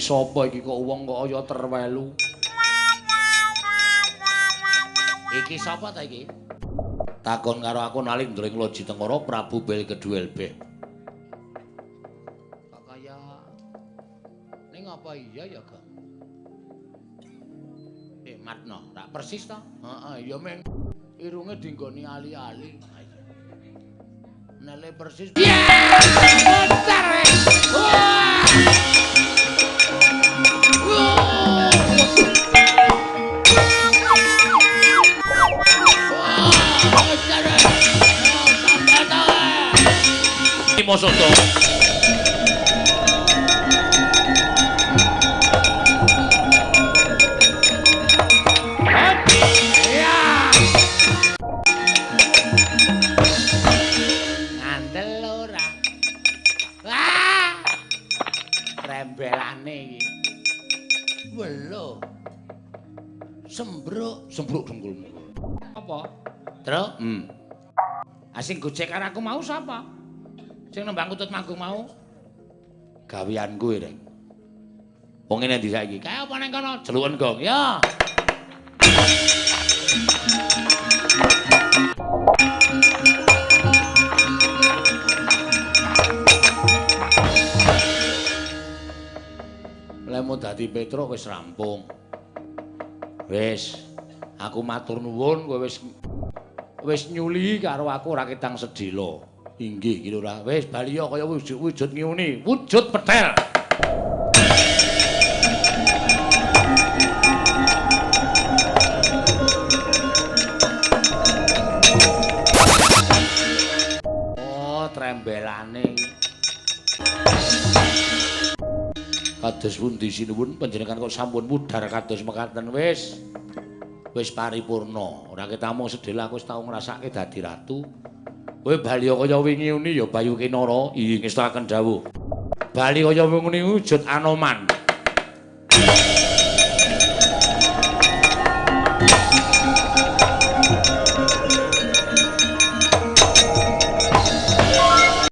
Sapa iki kok wong kok kaya terwelu? Iki sapa ta iki? Takon karo aku Nalindra ing Loji Tengara Prabu Bel Kedua Elbeh. Kok kaya ning apa iya ya, Gong? Matno, rak persis to? Heeh, ya meng irunge dinggoni ali-ali. Nele persis. Lima soto. Ngandel ora. Wah. Trembelane iki. Welo. Sembruk, sembruk dengkulmu. Apa? Tru? Asing gojek karo aku mau sapa? Sing nembang kutut manggung mau? Gaweanku e, Reng. Wong ngene ndi saiki? Kae apa nang kono? Jeluken gong. Ya. Lemu dadi Petruk wis rampung. Wis, aku matur nuwun kowe wis wis nyuli karo aku ora ketang sedhela. Inggih ki lurah. Wis bali ya kaya wujud ngiuni, wujud petel. Oh, trembelane iki. Kados pundi sinuwun panjenengan kok sampun mudhar kados mekaten wis. Wis paripurna. Ora ketamung sedhela aku wis tau ngrasake dadi ratu. Kowe bali kaya wingi uni ya Bayu Kinara, iya ngestakaken dawuh. Bali kaya wingi wujud Anoman.